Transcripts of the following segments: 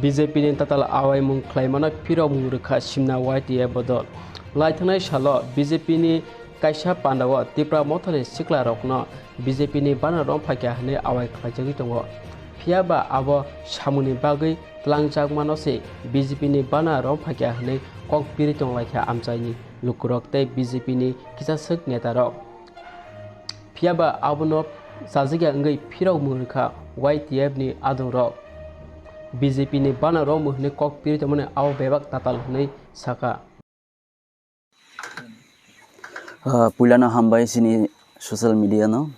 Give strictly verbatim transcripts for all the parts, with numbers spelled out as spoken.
B J P ni tatal awaimung khlaimano phirokmung rwkha simna Y T F bodol. Laithangnai salo B J P ni kaisa pandao Tipra Mothani siklarokno B J P ni bana romphaikha hwnwi awai khlaijagwi tongo. Phiya ba abo samungni bagwi tlangjakmano se B J P ni bana romphaikha hwnwi kok piri tonglaikha amchaini lukurok tei B J P ni kisaswk netarok. Phiya ba abono chajagya wngwi phirokmung rwkha Y T F ni adongrok. B J P ni bana romwi hwnwi kok piri tongmani abo bebak tatal hwnwi sakha. Ah, puilano hambai chini social media no.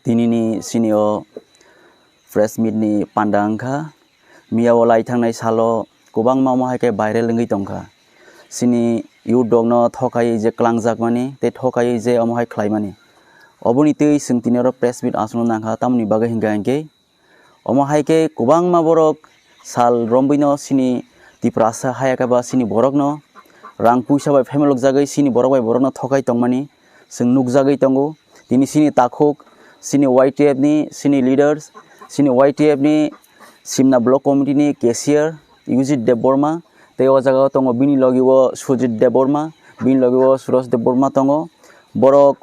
Tinini chini o press meet ni panda wngkha. Miya o lai thangnai salo kwbangma omo hai khe viral wngwi tongkha. Chini youth rokno thokaiwi je kwlangjakmani tei thokaiwi je omo hai khlaimani. Oboni twi chwng tini oro press meet achukna nangkha, tamoni bagwi hinkha hinkhe omo hai khe kwbangma borok sal romwi no chini Tiprasa hayaka ba chini borok no rang puisa bai phaimolok jagwi chini borok bai borok no thokai tongmani chwng nukjagwi tongo. Tini chini takhuk, chini Y T F ni, chini leaders, chini Y T F ni Simna Block Committee ni cashier Yujit Debbarma, tei o jaga o tongo bini logi o Sujit Debbarma, bini logi o Suraj Debbarma tongo. Borok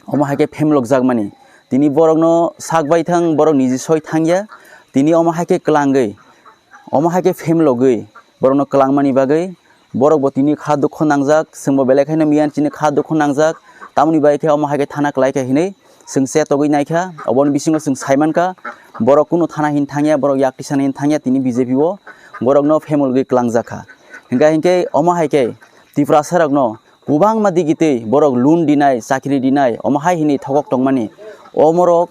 omo hai khe phaimolok jakmani. Tini borokno sak bai thang, borok niji soi thangya. Tini omo hai khe kwlangwi, omo hai khe phaimologwi borokno kwlangmani bagwi borok bo tini kha dukho nangjak, chwng bo belai kheno miyan chini kha dukho nangjak. Tamoni bai khe omo hai khe thana kwlai kha hinwi chwng chetogwi naikha. Oboni bisingo chwng saimankha, borok kunu thana hin thangya, borok yak tisana hin thangya, tini B J P o borokno phaimologwi kwlangjak kha. Hinkha hinkhe omo hai khe Tiprasa rokno kwbangma digitwi borok loan dinai, chakri dinai, omo hai hinwi thokok tongmani. Omorok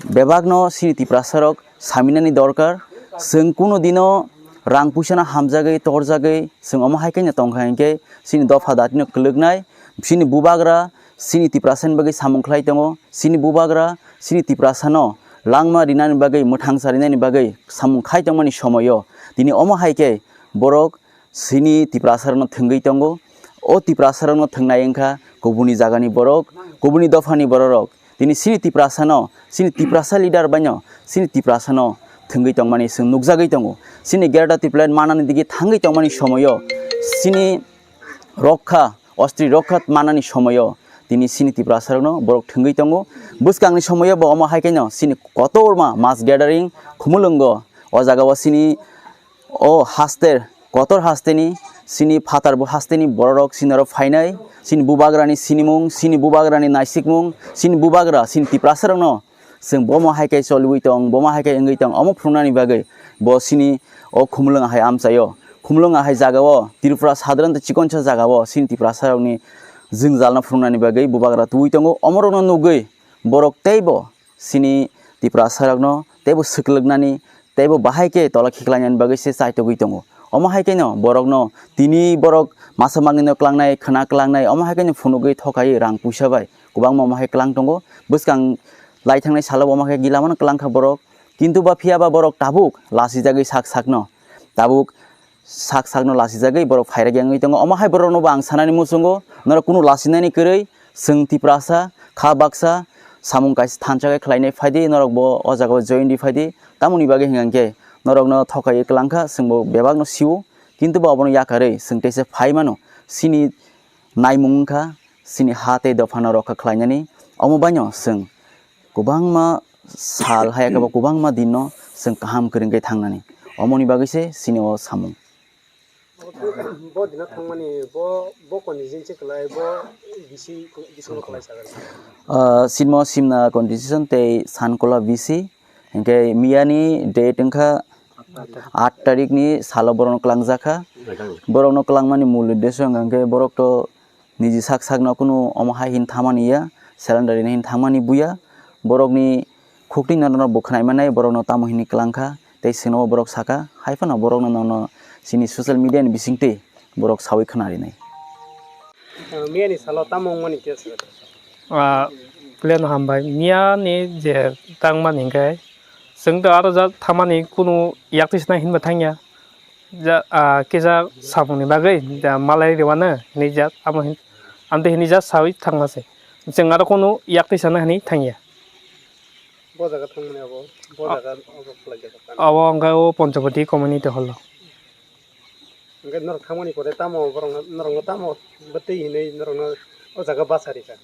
bebakno chini Tiprasarok saminani dorkar. Chwng kunu dino rang puisano hamjagwi, torjagwi chwng omo hai khe tongkha hinkhe chini dopha datino kwlwknai, chini bubagra chini Tiprasani bagwi samung khlai tongo, chini bubagra chini Tiprasano langma rinani bagwi, mwthangsa rinani bagwi samung khai tongmani somoio tini omo hai khe borok chini Tiprasarokno thwngwi tongo. O Tiprasarokno thwngnai wngkha kubuni jagani borok, kubuni dophani bororok. Tini chini Tiprasano, chini Tiprasa leader baino chini Tiprasano thwngwi tongmani chwng nukjagwi tongo. Chini Greater Tipraland manani digi thangwi tongmani somoio chini rokha, ostri rokha manani somoio tini chini Tiprasarokno borok thwngwi tongo. Bwskangni somoio bo omo hai khe no chini kotorma mass gathering Khumulwngo, o jaga o chini o haste, kotor hasteni, chini phatar bo hasteni bororok chini oro phainai, chini bubagrani sinimung, chini bubagrani naisikmung, chini bubagra, chini Tiprasarokno chwng bomo hai khe choliwi tong, bomo hai khe wngwi tong, omo phunuknani bagwi bo chini o Khumulwng ahai amchaio, Khumulwng ahai jagao, Tripura sadharanta chikonsa jagao chini Tiprasarokni jwngjalno phunuknani bagwi bubagra tubui tongo. Omorokno nugwi borok teibo chini Tiprasarokno teibo swklwknani, teibo bahai khe tola khiklainani bagwi se chaitogwi tongo. Omo hai kheno borokno tini borok masa mangnino klangnai, khwna klangnai, omo hai kheno phunugwi thokai rang puisa bai kwbangma omo hai klang tongo. Bwskang lai thangnai salo omo hai khe gilamano klang kha borok. Kintu ba phiya ba borok tabuk lasijagwi sak sakno, tabuk sak sakno lasijagwi borok phairek wngwi tongo. Omo hai borokno bo ang sanani muchungo, norok kunu lasinani kwrwi, chwng Tiprasa kha baksa samung kaisa thansa khe khlainai phaidi, norok bo o jaga o join di phaidi. Tamoni bagwi hwnkha khe norokno thokaiwi kwlang kha, chwng bo bebakno sio, kintu bo obono yakarwi chwng teisa phai mano. Chini naimung wngkha chini ha tei dophano rokha khlainani, omo baino chwng kwbangma sal hai khe bo kwbangma dinno chwng kaham kwrwngwi thangnani. Omoni bagwi se chini o samung. Bo dino thangmani bo, bo condition se kwlai, bo bisi, bisi no kwlai sagar. Ah, sinmo simna condition tei sankola bisi, hinkhe miyani date wngkha aat tarik ni salo borokno kwlangjakha. Borokno kwlangmani mul uddesho wngkha hinkhe borok to niji sak sakno kunu omo hai hin thamani ya, surrender rini hin thamani buya. Borokni khukti no, no bo khwnai manai, borokno tamo hini kwlang kha, tei chwngno borok saka, hai phano borokno nono chini social media ni bisingtwi borok sawi khwna rinai. Miyani salo tamo wngmani khe sir? Ah, plan hambai. Miyani je tangmani hinkhe, chwng to aro ja thamani kunu yaktwi sina hinba thangya. Ja, ah, kisa samungni bagwi ja malai rwmano hinwi ja, amo hin, amtwi hinwi ja sawi thangma se. Chwng aro kunu yaktwi sana hinwi thangya. Bo jaga thangmani abo, bo A- jaga obo khlai jaga. Abo hwnkhe o Panchapati community hall o. Hwnkhe norok thangmani pore tamo borokno, norokno tamo bwtwi hinwi norokno o jaga basa rikha?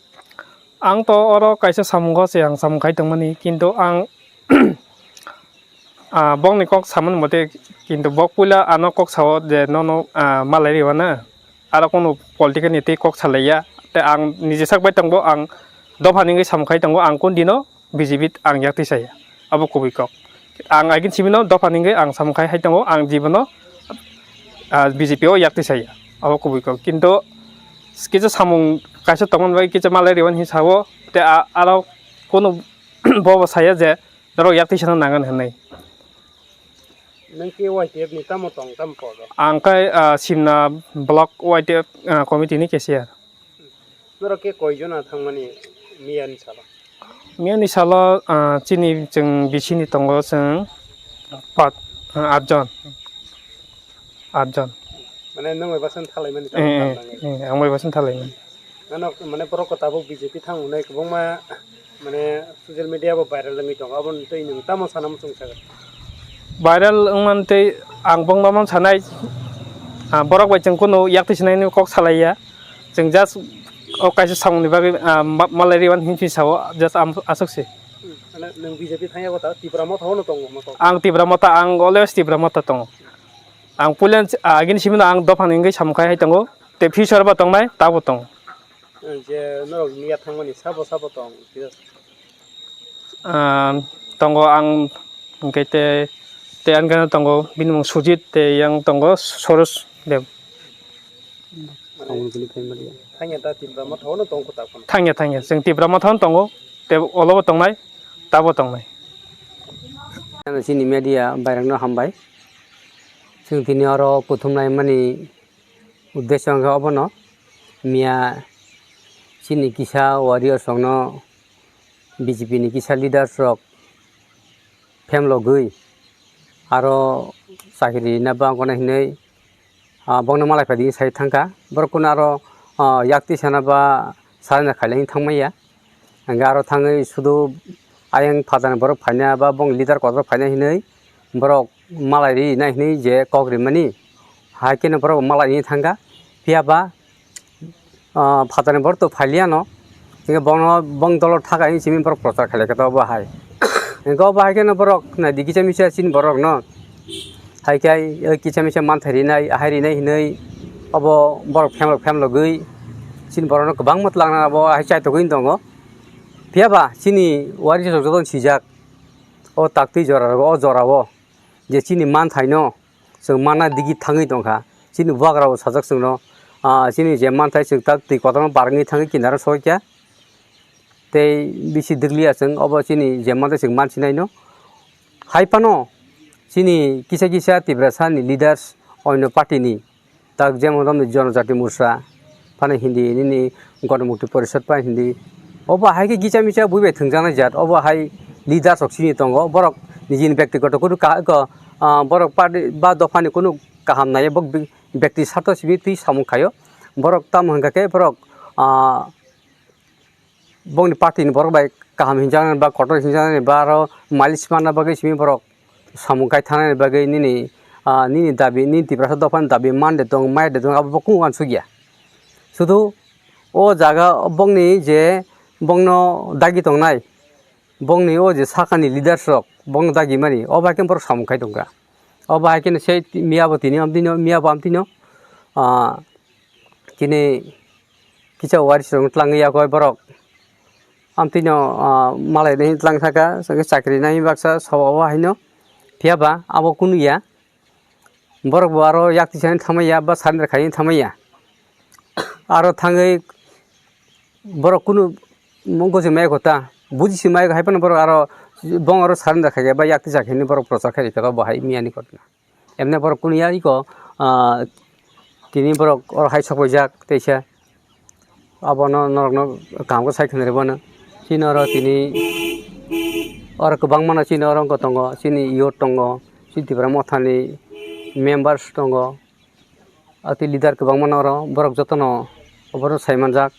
Ang to oro kaisa samungo se ang samung khai tongmani, kintu ang, ah, bokni kok samani mote, kintu bok puila ano kok sao je nono, ah, malai rwna, aro kunu political ni tei kok salaiya, tei ang niji sak bai tongbo, ang dophani wngwi samung khai tongo, ang kun dino B J P ang yak twi saya, abo kubui kok. Ang agin simi no dophani wngwi ang samung khai hai tongo, ang jibono, ah, B J P o yak twi saya, abo kubui kok. Kintu kisa samung kaisa tongmani bai kisa malai rwmani hinwi sao, tei a-, aro kunu bobo saya je norok yak twi sana nangan hinwi. Nang khe Y T F ni tamo tong, tamo kodo? Ang khe, ah, Simna block Y T F, ah, committee ni cashier. Norok khe koi jona thangmani miya ni salo? Miya ni salo, ah, chini chwng bisini tongo chwng pat, ah, atjon. Atjon. Mane nwng bai basan thalaimani tamo Eh, eh, tang nangwi? Eh, ang bai basan thalaimani. Nano mane borok ko tabuk B J P thang hwnwi kwbangma mane social media bo viral wngwi tongo, aboni twi nwng tamo sana muchung sago? Viral wngmani tei ang bongno man sanai, ah, borok bai chwng kunu yak twi sinai kok salaiya, chwng just o kaisa samungni bagwi, ah, ma-, malai rwmani hinwi sao, just am-, aswk se. Mane nwng B J P thangya kotha Tipra Motha o no tongo moto? Ang Tipra Motha, ang always Tipra Motha tongo. Ang puila, ah, agini simi no ang dophani wngwi samung khai hai tongo, tei future bo tongnai, tabo tongo. Je norok miya thangmani sabo sabo tong? Ah, tongo ang hwnkhe tei, tei ani gana tongo bini mung Sujit tei yang tongo Soros Deb. Thangya ta Tipra Motha o no tong kho ta phano? Thangya, thangya. Chwng Tipra Motha o no tongo, tei olo bo tongnai, tabo tongnai. Ano chini media bairokno hambai. Chwng tini oro kuthum naimani uddesyo hwnkhe obono, miya chini kisa warriors rokno B J P ni kisa leaders rok phemlogwi aro chakri rina bangkona hinwi, ah, bongno malai phaidi sai thangkha. Borok kunu aro, ah, yak twi sana ba surrender khailai thangmaya. Hingke aro thangwi sudu ayang phatarni borok phaina ba bong leader kotor phaina hinwi borok malai ri nai hinwi je kok rimani, hai kheno borok malai ri thangkha. Phiya ba, ah, phatarni borok to phailiyano, hingke bono bong dolo thakai hinwi simi borok prochar khailai kha to bo hai. Hingke obo hai kheno borok nai di kisa misa chini borok no. Hai khe, eh, kisa misa manthai rinai, ahai rinai hinui obo borok phemlok phemlogwi chini borokno kwbangma twlangna abo hai chaitogwi tongo. Phiya ba chini warisok jotono sijak o taktwi jora rogo, o jorao je chini manthaino chwng manna digi thangwi tongkha. Chini bubagrabo sajak chwngno, ah, chini je manthai chwng tak twi kotorma barwngwi thangwi kinaro sokha. Tei bisi dwgliya chwng obo chini je manthai chwng mansinaino. Hai phano chini kisa kisa Tiprasani leaders onno party ni, tak jemon romni Jonojati Morcha phano hindi, nini Ganamukti Porishad phano hindi. Obo hai khe kisa misa bui bai thwngjaknai jat, obo hai leaders rok chini tongo, borok nijini bektigoto kunu ka-, ko, ah, borok party ba dophani kunu kaham naiya, bok bi-, bekti sartho simi twi samung khaio. Borok tamo hwnkha khe borok, ah, bongni party ni borok bai kaham hinjaknai ba kotor hinjaknai ba aro malik manna bagwi simi borok samung kai thangnani bagwi nini, ah, nini dabi, nini Tiprasa dophani dabi man de tong, mai de tong, abo bo kung uansukya. Sudu o jaga bongni je bongno dagi tongnai, bongni o je sakani leaders rok bongno dagi mani, o bai khe borok samung kai tongkha. O bai khe sei miya bo tini, am tini, miya bo am tini, ah, chini kisa waris rok twlangwi yakoi borok. Amtwino, ah, malai ni twlang saka, chakri nai baksa sabo haino. Phiya ba abo kunu ya. Borok bo aro yak tisani thamaya ba surrender khaini thamaya. Aro thangwi borok kunu mungko se mai kota. Buji se mai hai phano borok aro bong aro surrender khaiya ba yak tisa khaini borok prochar khai rikha bo hai miya ni kotna. Emne borok kunu ya iko, ah, tini borok oro hai sok paijak teisa. Abono norokno kaham khe sai khna rw bono. Chini oro tini oro kwbangma no chini oro wngkha tongo, chini youth tongo, chini Tipra Mothani members tongo, ati leader kwbangma no oro borok jotono oborok sai manjak.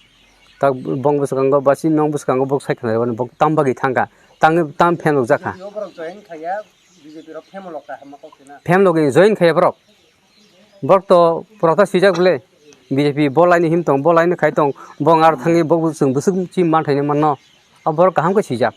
Tak bong bwskango ba chini nok bwskango borok sai khna rw bono, borok tam bagwi thangkha. Tang tang phem rok jakha. Yo borok join khaya, B J P rok phem lok kaham kok sina. Phem lok join khaya borok. Borok to protest swijak bole. B J P bo laini him tong, bo laini khai tong, bo ngar thangi bo chwng bwswk chi man thaini manno. A borok kaham khe swijak.